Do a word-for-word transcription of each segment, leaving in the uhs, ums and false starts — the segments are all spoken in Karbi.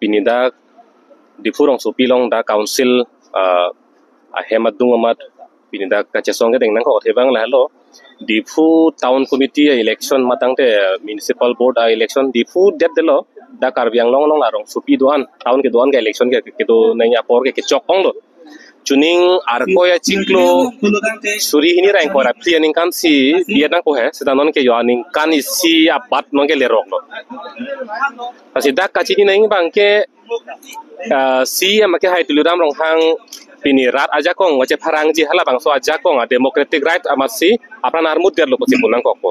pini dak Diphu rongsopi along dak council, ah, ahem adung amat pini dak kachesong kedeng nangkok athe abang lahelo. Diphu Town Committee a-election matangte Municipal Board a-election Diphu detdetlo, dak Karbi Anglong along arongsopi do-an, town kedo-an ke-election ke kedo nangji apor ke kechok onglo. Chuning Arkoi achiklo suri hini ra ingkoi ra phli aningkan si biya nangpo he, seta non ke yo aningkan isi abat non ke leroklo. Lasi dak kachini nangji abang ke, ah, C E M akehai Tuliram Ronghang pini rat ajakong kachepharangji halabangso ajakong a-democratic right amatsi apran armut detlo pusi pu nangkokpo.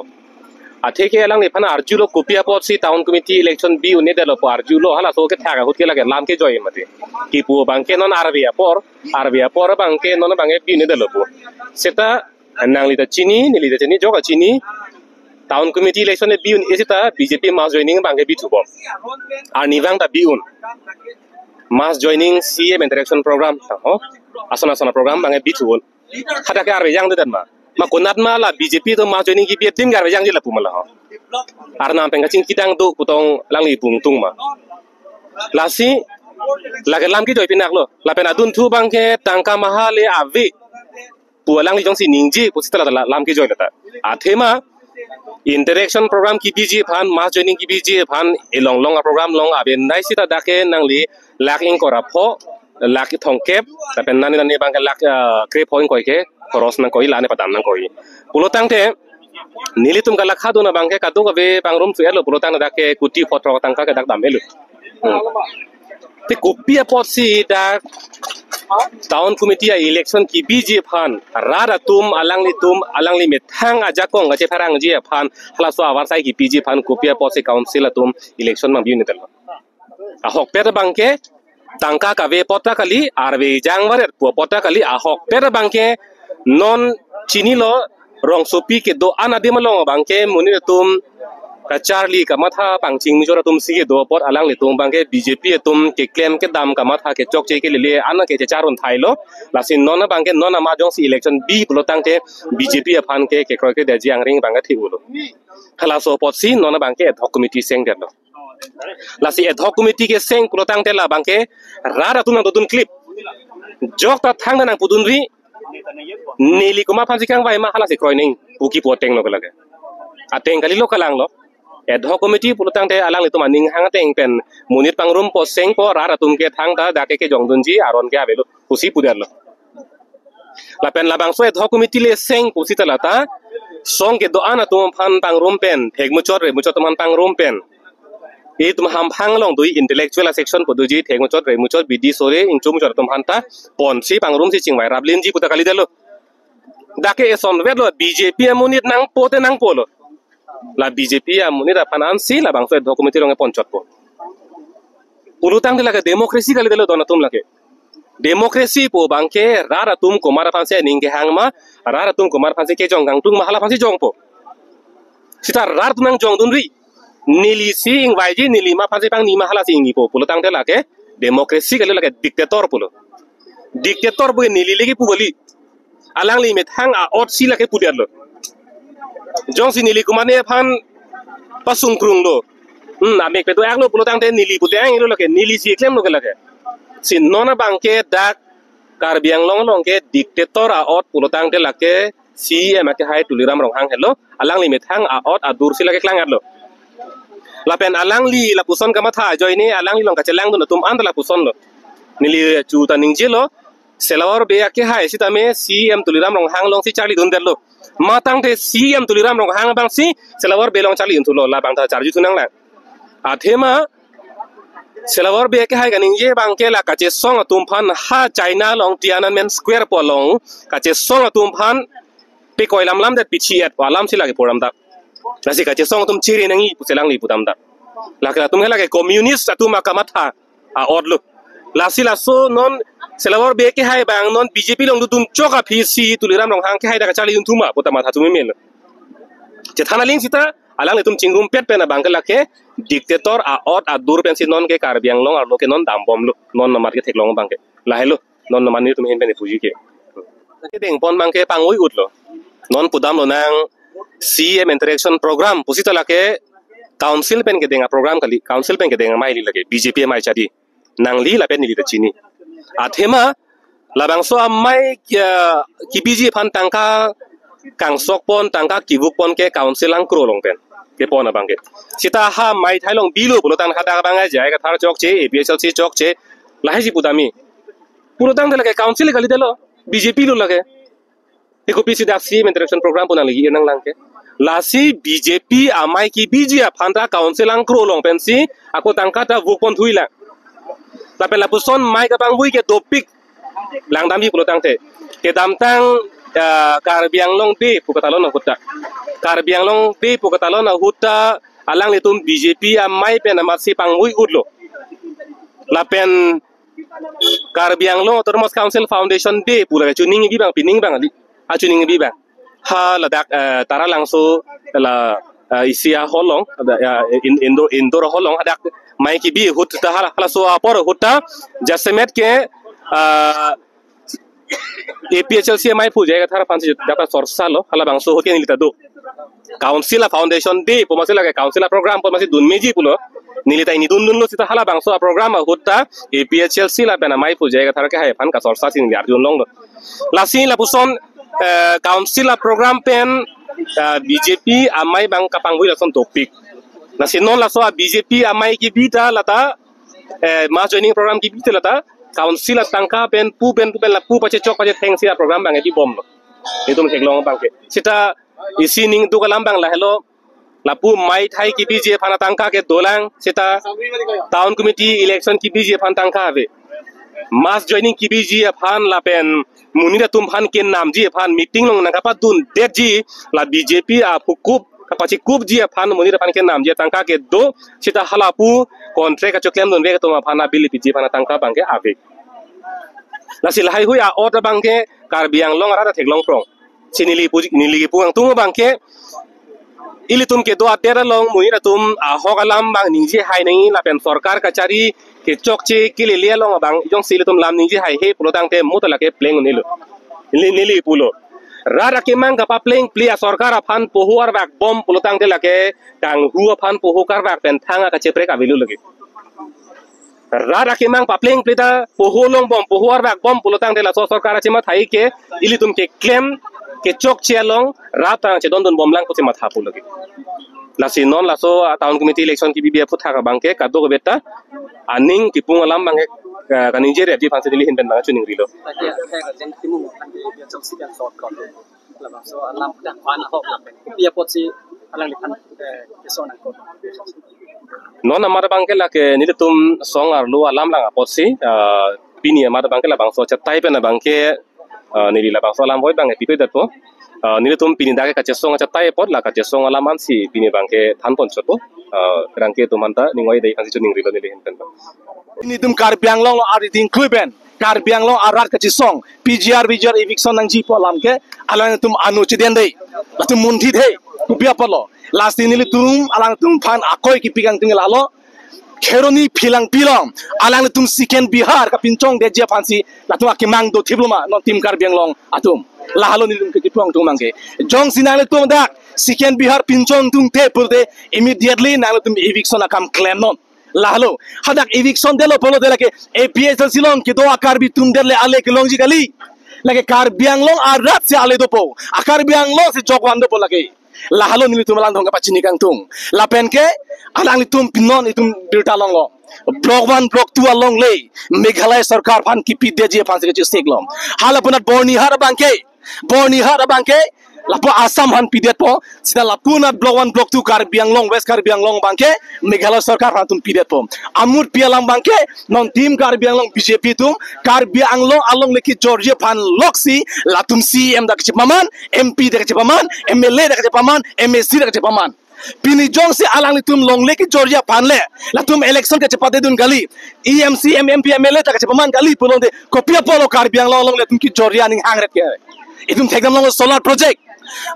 Atheke alangliphan arjulo kopi apotsi Town Committee election bi un-edetlo pu arjulo, halaso kethak ahut ke lake lam kejoi mati. Kipu abang ke non arve apor, arve apor abang ke non abang ke bi un-edetlo pu. Seta nangli ta chini, neli ta chini, jok ta chini. Town Committee election le bi un-e seta B J P mass joining abang ke bithu bom. Arnivang ta bi un. Mass joining C M interaction program, ho? Asona asona program abang ke bithu un. Hadak ke arve jangdedet ma? Ma konat ma la B J P atum mass joining kibi adim ke arve jangji lapu ma la ho? Arnam pen kachingki dang do putong alangli pungtung ma? Lasi lake lam kejoi pinaklo. Lapen adunthu abang ke tangka maha le ave pu alangli jongsi ningje pusita la, la lam kejoi lata. Athema interaction program kibiji aphan, mass joining kibiji aphan, elong long a-program along abenai seta dak ke nangli lakh ingkoi ra pho, lakh thomkep, lapen nani nani abang ke lakh, ah, krepho ingkoi ke khoros nangkoi, la-an padam nangkoi. Pulotangte nelitum kalakha dun abang ke kadokave pangrum su-etlo, pulotangte dak ke kuti pho throk tangka ke dak dam-etlo. Hmm. Te kopi apotsi dak Town Committee a-election kibiji aphan, rat atum, alanglitum, alangli methang ajakong kachepharangji aphan, halaso avarsai kipiji aphan kopi apotsi council atum election abang bi un-edetlo? Ahokpet abang ke tangka kave apot ta kali, arve jang varet pu apot ta kali, ahokpet abang ke non chinilo, rongsopi kedo-an adim along abang ke monit atum kacharli kamatha pangching mijor atum si kedo apot alanglitum abang ke B J P atum keklem kedam kamatha kechokche kelele an ke chechar un thailo. Lasi non abang ke non amat jongsi election bi pulotangte B J P aphan ke kekroi kedetji angring abang ke thik-ulo. Halaso apotsi non abang ke ad hoc committee sengdetlo. Lasi ad hoc committee keseng pulotangte labang ke rat atum nangdodun klip. Jok ta thangta nangpudunri, neli komat aphansi kangvai ma halasi kroining pu kipu ateng lo ke lake. Ateng kalilo, kalanglo. Ad hoc committee pulotangte alanglitum aning hang ateng pen monit pangrumpo, sengpo, rat atum ke thangta dak ke kejongdunji aron ke avelo pusi pudetlo. Lapen labangso ad hoc committee le seng pusita lata song kedo-an atum aphan pangrum pen, thekmuchot remuchot atum aphan pangrum pen, itum hamphang along do-i intellectual section pu doji, thekmuchot remuchot, bidi sore, ingchumuchot atum aphanta ponsi pangrumsi chingvai raplinji puta kalidetlo. Dak ke eson vetlo, B J P amonit nangpo te nangpolo. La B J P amonit aphan ansi labangso ad hoc committee along ponchotpo. Pulotangte lake democracy kalidetlo don atum lake. Democracy pu abang ke rat atum komat aphansi aning kehang ma, rat atum komat aphansi kejong kangtung ma, hala aphansi jongpo. Sita rat atum nangjongdunri, nelisi ingvaiji, neli ma aphansi pangni ma halasi ingnipo pulotangte lake democracy kali, lake dictator pulo. Dictator pu neli lake pu kali. Alangli methang a-otsi lake pudetlo. Jongsi neli komatne aphan pasungkrunglo, hmm, amek pedo-aklo pulotangte neli pute ang ilo lake, nelisi klemlo ke lake. Si non abang ke dak Karbi Anglong along ke dictator a-ot pulotangte lake C E M akehai Tuliram Ronghang helo. Alangli methang a-ot adursi lake klang-etlo. Lapen alangli lapuson kamatha ajoine alangli along kachelangdun atum anta lapusonlo. Neli chu ta ningjelo, Selawor Bey akehai sitame C E M Tuliram Ronghang alongsi charlidundetlo. Matangte C E M Tuliram Ronghang abangsi Selawor Bey along charlidun thulo, labang ta charju thunang lang. Athema Selawor Bey akehai kaningje abang ke la kachesong atum aphan ha China along Tiananmen Square pu along kachesong atum aphan pekoi lamlamdet, pichi-et pu alamsi lake pudamdak. Lasi kachesong atum chiri nangji pusi alangli pudamdak. Lake latum ke lake communist atum akamatha a-otlo. Lasi laso non Selawor Bey akehai abang non B J P along dodun chok aphi si Tuliram Ronghang akehai dak kacharlidun thu ma puta matha thumemelo. Chethan aling sita alanglitum chingrumpet pen abang ke lake dictator a-ot adur pensi non ke Karbi Anglong arlo ke non dambomlo, non amat ke theklong abang ke. Lahelo non amat nelitum ahin pen ipuji ke. Kedengpon abang ke pangui-utlo. Non pudamlonang C E M interaction program pusita lake council pen kedeng a-program kali, council pen kedeng amei kali lake, B J P amei chadi. nangli lapen neli ta chini. Athema labangso amei, eh, kibiji aphan tangka kangsokpon, tangka kivukpon ke council angkro along pen kepon abang ke. Seta ha amei thai along bilo pulo tang hadak abang ajai kathar chokche, A P H L C chokche, lahai si putami. Pulo tangte lake council kali detlo, B J P lo lake. Te kopisi dak C M interaction program pu nangli ir nanglang ke. Lasi B J P amei kibiji aphan ta council angkro along pensi ako tangka ta vukpon thuilang. Lapen lapuson amei kapangvui ke dopik. Langdamji pulo tangte. Kedamtang, eh, Karbi Anglong Day pu katalon ahut ta. Karbi Anglong Day pu katalon ahut ta alanglitum B J P amei pen amatsi pangvui utlo. Lapen Karbi Anglong Autonomous Council Foundation Day pu lake chuning bibang, pining bang ali. Achuning bibang. Ha ladak, eh, Taralangso la, eh, isi a-hall along, ada, ya, in-, indoor, indoor hall along, hadak amei kibi ahut ta hala, halaso apor ahut ta jasemet ke, eh, A P H L C amei phu jai kathar aphansi dapat sorsa lo, halabangso ahut ke neli ta do. Council a-foundation day pu amatsi lake council a-program pu amatsi dunmeji pulo. Neli ta pini dundunlo seta halabangso a-program ahut ta A P H L C lapen amei phu jai kathar ke hai aphan kasorsa si neli arjulonglo. Lasi lapuson, eh, council a-program pen, eh, B J P amei abang kapangvui lason dopik. Lasi non laso a-B J P amei kibi ta lata, eh, mass joining program kibi ta lata council atangka pen pu pen pu pen lapu pachechok pachethengsi a-program abang kibomlo. Itum theklong abang ke. Seta isi ning duk alam abang lahelo, lapu amei thai kibiji aphan atangka ke dolang, seta town committee election kibiji aphan tangka ave. Mass joining kibiji aphan lapen monit atum aphan kenamji aphan meeting along nangkapadundetji la B J P aphukup kapachikupji aphan monit aphan kenamji atangka ke do, seta halapu contract kachoklemdunvek atum aphan a-bill piji aphan atangka abang ke ave. Lasi lahaihui a-ot abang ke Karbi Anglong arat ta theklong prong. Si neli pu, neli kipu angtung abang ke ilitum kedo adet along monit atum ahok alam abang ningje hai nangji lapen sorkar kachari kechokche kelele along abang jongsi ilitum lam ningje haihe pulo tangte mo ta lake pleng un-elo. Neli, neli pulo. Rat akemang kapaplengple a-sorkar aphan poho arvakbom pulo tangte lake kanghu aphan poho karvak pen thang akacheprek avelo lake. Rat akemang paplengple ta poho longbom, poho arvakbom pulo tangte laso sorkar achemathai ke ilitum keklem kechokche along rat ta chedondunbomlang pusi matha pulo ke. Lasi non laso, ah, town committee election kibibi aphuthak abang ke kadokave ta aning kipung alam abang ke, ah, kaningje repji aphansi neli ahin pen abang chuningrilo. Tadi ya, saya kerja di timung, kan di dia jam sekian sort kan. Labangso alam dak pan ahok lapen kopi apotsi alangliphan, eh, kesong nangkok. Non amat abang ke lake nelitum song arlo alam lang apotsi, eh, pini amat abang ke labangso achatai pen abang ke, eh, neli labangso alam hoi abang ke pipedetpo. Eh, nelitum pini dak ke kachesong achatai apot la kachesong alam ansi pini abang ke thanpon chotpo. Eh, kerang ke atum anta ning oi dei aphansi chuningrilo neli ahin pen abang. Nelitum Karbi Anglong along ariding klui pen Karbi Anglong arat kachesong P G R, V G R eviction nangji pu alam ke alangtum anu chedendei. Latum munthi dei. Kopi apotlo? Lasi nelitum alangtum aphan akoi kipi kangtung lahelo. Kheroni Phelangpi along alangtum Second Bihar kapinchongdetji aphansi latum akemang dothiplo ma non Team Karbi Anglong atum. Lahelo nelitum ke kipu angtung abang ke. Jongsi nanglitum dak Second Bihar pinchongdun te pulote immediately nanglitum eviction akam klemnon. Lahelo, hadak eviction detlo pulote lake A P H L C along kedo a-Karbi atum det le ale kelongji kali. Lake Karbi Anglong arat si ale dopo. A-Karbi Anglong si jokvan dopo lake. Lahelo nelitum alangtum kapachini kangtung. Lapen ke alanglitum pinon itum birta longlo. Block one, Block two along le Meghalaya sorkar aphan kipidetji aphansi kachesik lo. Hala punat Byrnihat abang ke, Byrnihat abang ke lapu Assam aphan pidetpo, seta lapu nat Block one, Block two Karbi Anglong, West Karbi Anglong abang ke Meghalaya sorkar aphan atum pidetpo. Amut pi alam abang ke non Team Karbi Anglong B J P atum Karbi Anglong along le kejorji aphan loksi latum C E M dak kachepaman, M P dak kachepaman, M L A dak kachepaman, M A C dak kachepaman. Pini jongsi alanglitum along le kejorji aphan le latum election kachepadedun kali, E M C, M M P, M L A dak kachepaman kali pulote kopi apotlo Karbi Anglong along le latum kejorji aning hangret ke. Itum thekdamlong solar project.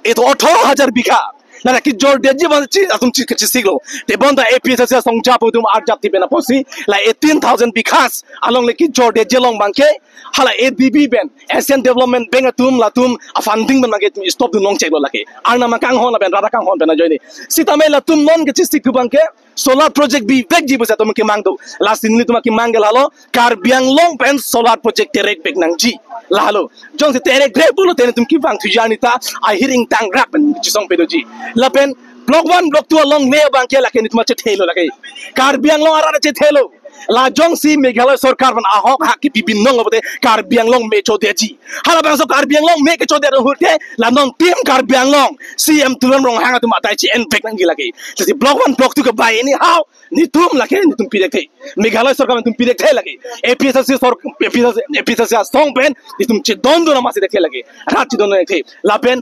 Itum atharo hajar bigha. Na kejordetji aphansi atum chi kachesiklo. Tebonta A P H L C asong jap atum arjap ti pen apotsi la eighteen thousand bighas along le kejordetji along abang ke hala A D B pen, Asian Development Bank atum latum a-funding pen abang ke stop dun longcheklo lake. Arnam akanghon lapen rat akanghon pen ajoine. Sitame latum non kachesik abang ke Solar project bivekji pusi atum kemang do. Lasi nelitum kemang ke lahelo, Karbi Anglong pen solar project terek vek nangji. Lahelo. Jongsi terek vek pulote nelitum kevang thujar nita, ahir ingtang rak pen chisong pedoji. Lapen block one, block two along le abangke lake nelitum chethelo lake. Karbi Anglong arat chethelo. La jongsi Meghalaya sorkar pen ahok hak kepi binong abote Karbi Anglong me chodetji. Halabangso Karbi Anglong me kechodet ahut ke la non tim Karbi Anglong C M Tuliram Ronghang atum atai chi-en vek nangji lake. Jadi block one, block two ke bai anyhow nelitum lake nelitum pidekthe. Meghalaya sorkar nelitum pidekthe lake. A P H L C sor-, A P H L C, A P H L C asong pen nelitum chedondun amatsi dekthe lake. Rat chedondun dekthe. Lapen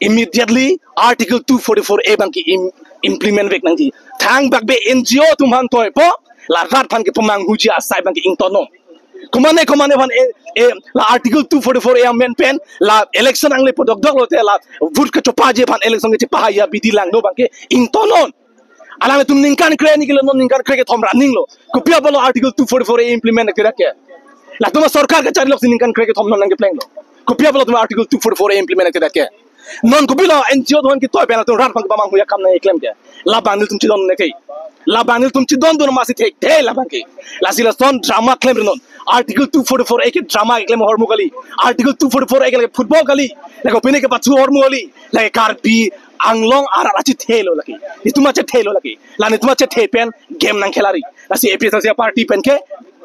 immediately Article two forty-four A abangke im-, implement vek nangji. Thangbak be N G O atum aphan toipo, la rat aphan kepamanghuji asai abangke ingtonnon. Komane komane aphan e, e, la Article two forty-four A amen pen, la election nangle podokdok lote, la vote kechopaji aphan election kechepahai abidi langno abangke ingtonnon. Alanglitum ningkan kre-hini kilo, non ningkan krekethom ra ninglo. Kopi apotlo Article two forty-four A implement aktidak ke? Latum sorkar kacharli loksi ningkan krekethom non nangkeplenglo. Kopi apotlo latum Article two forty-four A implement aktidak ke? Non kopilo N G O atum aphan ketoi pen latum rat aphan kepamanghu akam nangkeklem ke? Labang nelitum chedondun ke. Labang nelitum chedondun amatsi thekthe labangke. Lasi lason drama klemrinon. Article two forty-four A ke drama keklem ahormu kali. Article two forty-four A ke lake football kali. Lake pine kepachu ahormu kali. Lake Karbi Anglong arat chethelo lake. Nelitum chethelo lake. La nelitum chethe pen game nangkhelari. Lasi A P H L C party pen ke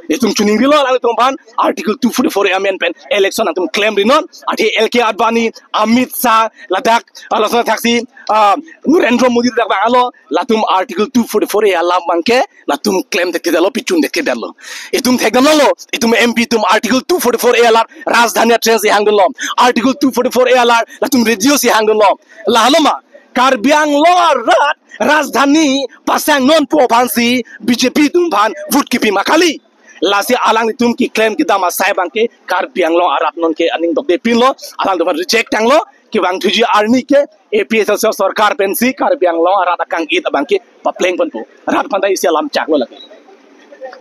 nelitum chuning bilo, alanglitum aphan Article two forty-four A amen pen election nangtum klemrinon. Athe L K Advani, Amit Shah, ladak, ah, lason thaksi, ah, Narendra Modi dak abang alo, latum Article two forty-four A alam abangke latum klemdetlo, pichundetlo. Itum thekdamlo, itum M P atum Article two forty-four A alar rajdhani a-train si hangdunlo. Article two forty-four A alar latum radio si hangdunlo. Lahelo ma, Karbi Anglong arat rajdhani pasangnon pu aphansi B J P atum aphan vote kepi ma kali. Lasi alanglitum keklem kedam asai abangke Karbi Anglong arat nonke aning dokde pinlo, alanglitum aphan reject tanglo, kevang thuji arni ke A P H L C sorkar pensi Karbi Anglong arat akang-it abangke paplengponpo. Rat aphan ta isi alam chaklo lake.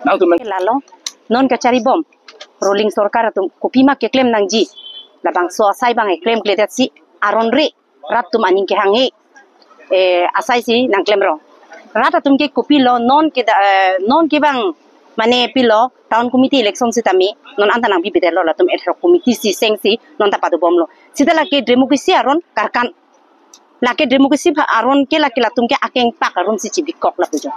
Nangtum men- Lalo, non kacharibom ruling sorkar atum kopima keklem nangji. Labangso asai abang klemkledetsi aron re rat atum aning kehanghe, eh, asai si nangklemrong. Rat atum ke kopilo non ke da, eh, non kevang mane pilo town committee election sitame non anta nangbibedet lo, latum ad hoc committee si sengsi non ta padobomlo. Sita lake democracy aron karkan. Lake democracy pha aron ke lake latum ke akengpak aron si chibikok lapu jo.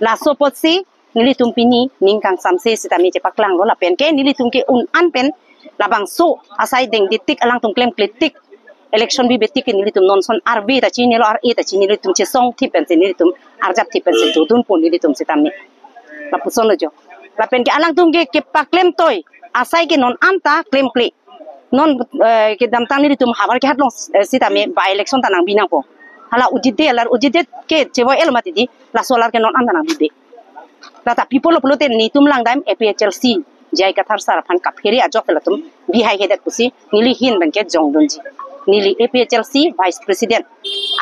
Laso apotsi nelitum pini ning kangsamse sitame chepaklanglo, lapen ke nelitum ke un-an pen labangso asai dengdetik, alangtum klemkletik, election bibetik ke nelitum non ason arve ta chinilo, ar-e ta chinilo, nelitum chesongthip pensi, nelitum arjapthip pensi dodunpo nelitum sitame. Lapusonlo jo. Lapen ke alangtum ke kepaklemtoi asai ke non anta klemkle. Non, eh, kedamtang nelitum havar kehatlong, eh, sitame by election ta nangbi nangpo. Hala Ujit Dey alar, Ujit Dey ke chevoi-el mati di, laso alar ke non anta nangbibe. Lata pi apotlo pulote nelitum langdam A P H L C, J I Kathar sir aphan kaphere ajok latum bihaihedet pusi neli ahin abangke jongdunji. Neli A P H L C Vice President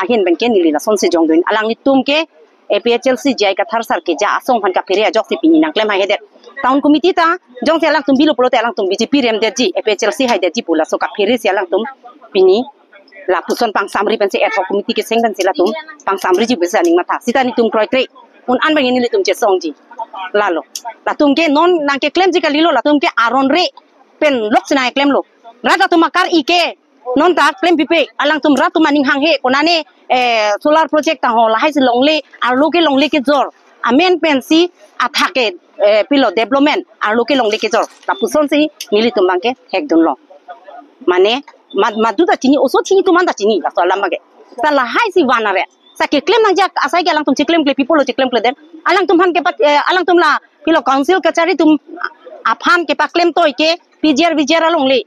ahin abangke neli lasonsi jongdun. Alanglitum ke A P H L C J I Kathar sir keja asong aphan kaphere ajoksi pini nangklem haihedet. Town committee ta jongsi alangtum bilo pulote alangtum B J P remdetji, A P H L C haidetji pu laso kaphere si alangtum pini lapuson pangsamri pensi ad hoc committee keseng pensi latum pangsamriji pusi aning matha. Sita nelitum kroikre un-an abang nelitum chesongji. Lalo. Latum ke non nangkeklemji kalilo, latum ke aron re pen loksi nangklemlo. Rat atum akar-i ke non ta klempipe, alangtum rat atum aning hanghe, konane, eh, solar project ta ho, lahai si longle, arlo ke longle kejor. Amen pensi athak ke, eh, pilo development, arlo ke longle kejor. Lapusonsi nelitum abangke hekdunlo. Mane, mad-, madu ta chini, oso chini atum anta chini, laso alam abangke. Sa lahai si van are. Sa keklem nangji asai ke alangtum cheklemkle, pi apotlo cheklemkledet. Alangtum aphan kepa-, eh, alangtum la pilo council kachari atum aphan kepaklemtoi ke P G R V G R alongle.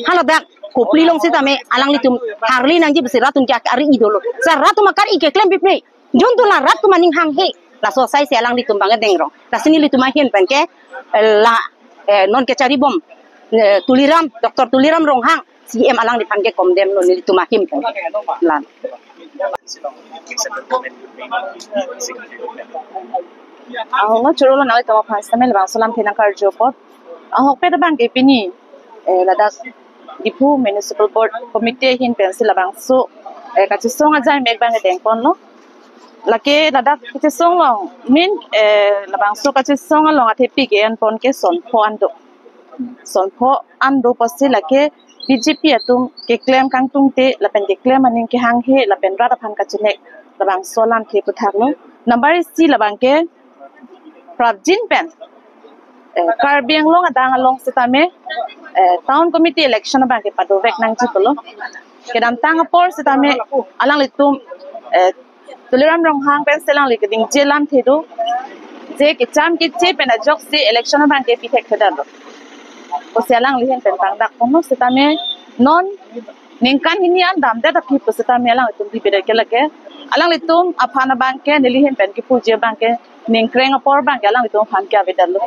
Hala dak Kopili along sitame alanglitum harli nangji pusi rat atum ke akar-i dolo. Sa rat atum akar-i keklempipre. Jonthu la rat atum aning hanghe. Laso asai si alanglitum abang dengrong. Lasi nelitum ahin pen ke, eh, la, eh, non kacharibom, eh, Tuliram, Doctor Tuliram Ronghang, C M alangliphan ke condemn lo nelitum ahin pen. Lan. Ahok no choro lo nanglitum aphan sitame labangso alamthe nangkarju apot. Ahokpet abangke pini, eh, ladak Diphu Municipal Board Committee ahin pensi labangso, eh, kachesong ajai mek abangke dengponlo. Lake ladak kachesong along, main, eh, labangso kachesong along athepi ke-enpon ke son pho an do. Son pho an do pusi lake B J P atum keklem kangtungte lapen keklem aning kehanghe lapen rat aphan kachinek labangso alamthe aputhak lo. Number isi labang ke prapjin pen, eh, Karbi Anglong adang along setame, eh, town committee election abang ke padovek nangji pulo. Kedamtang apor setame alanglitum, eh, Tuliram Ronghang pensi alangli kaningje alamthe do, je kecham keche pen ajoksi election abang ke pithekthedetlo pusi alangli ahin pen pangdakponlo setame non ningkan hini an damdet aphi pu setame alanglitum bibedet ke lake alanglitum aphan abang ke neli ahin pen kipuji abang ke ningkreng apor abang ke alanglitum aphan ke avedetlo.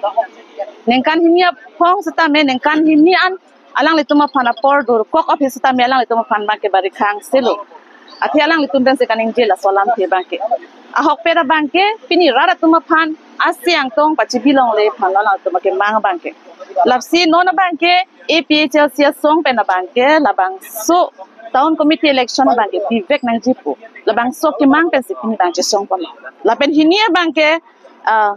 Ningkan hini aphong setame ningkan hini an alanglitum aphan apor durkok aphi setame alanglitum aphan abang ke bari khang selo. Athe alanglitum pensi kaningje laso alamthe abang ke. Ahokpet abang ke pini rat atum aphan asi angtong pachibi longle aphan alanglitum akemang abang ke. Lasi non abang ke A P H L C asong pen abang ke labangso town committee election abang ke pivek nangji pu labangso akemang pensi pini abang chesongpon. Lapen hini abang ke, ah,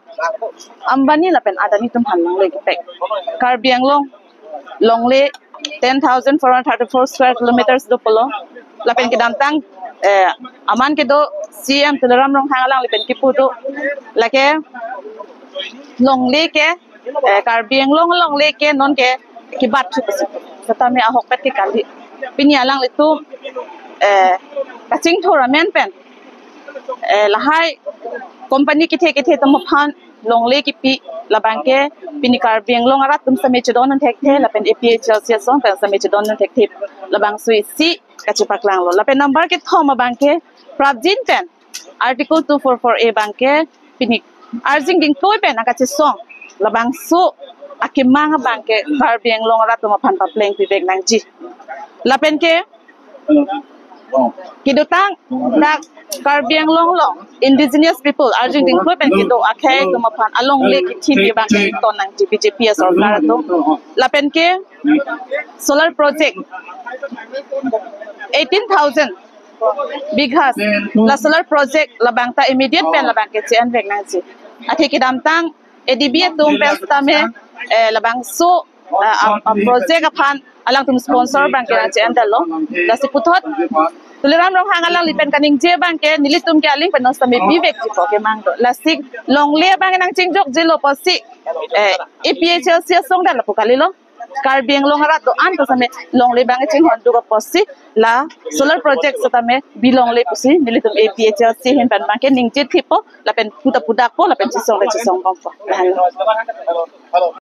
Ambani lapen Adani atum aphan longle kepek. Karbi Anglong longle ten thousand four hundred thirty-four square kilometers do pulo. Lapen kedamtang, eh, aman kedo C M Tuliram Ronghang alangli pen kipu do. Lake longle ke, eh, Karbi Anglong longle ke non ke kebathu pusi. Setame ahokpet ke kali. Pini alanglitum, eh, kachingthur amen pen, eh, lahai company kethe kethe atum aphan longle kipi labang ke pini Karbi Anglong arat atum setame chedondun thekthe lapen A P H L C asong pen setame chedondun thekthe labangso isi kachepaklanglo. Lapen number kethom abang ke prapjin pen Article two four four A abang ke pini arjing dingtoi pen nangkachesong labangso akemang abang ke Karbi Anglong arat atum aphan papleng pivek nangji. Lapen ke kedotang dak Karbi Anglong along indigenous people arjing dingtoi pen kedo akhei atum aphan alongle kethimpi abang ke ton nangji B J P asorkar atum. Lapen ke solar project eighteen thousand bighas la solar project labang ta immediate pen labang ke che-envek nangji. Athe kedamtang A D B atum pen setame, eh, labangso, eh, am, am project aphan alangtum sponsor abang ke nangche-endetlo. Lasi puthot Tuliram Ronghang alangli pen kaningje abang ke nelitum ke aling pen non setame pivekji pu akemang do. Lasi longle abang nangchingjokjelo pusi, eh, A P H L C asong dak lapu kalilo. Karbi Anglong arat do-an ta setame longle abang chinghon do pusi la solar project setame bilongle pusi nelitum A P H L C ahin pen abang ke ningje thipo lapen puta pudakpo lapen chesong le chesongbompo.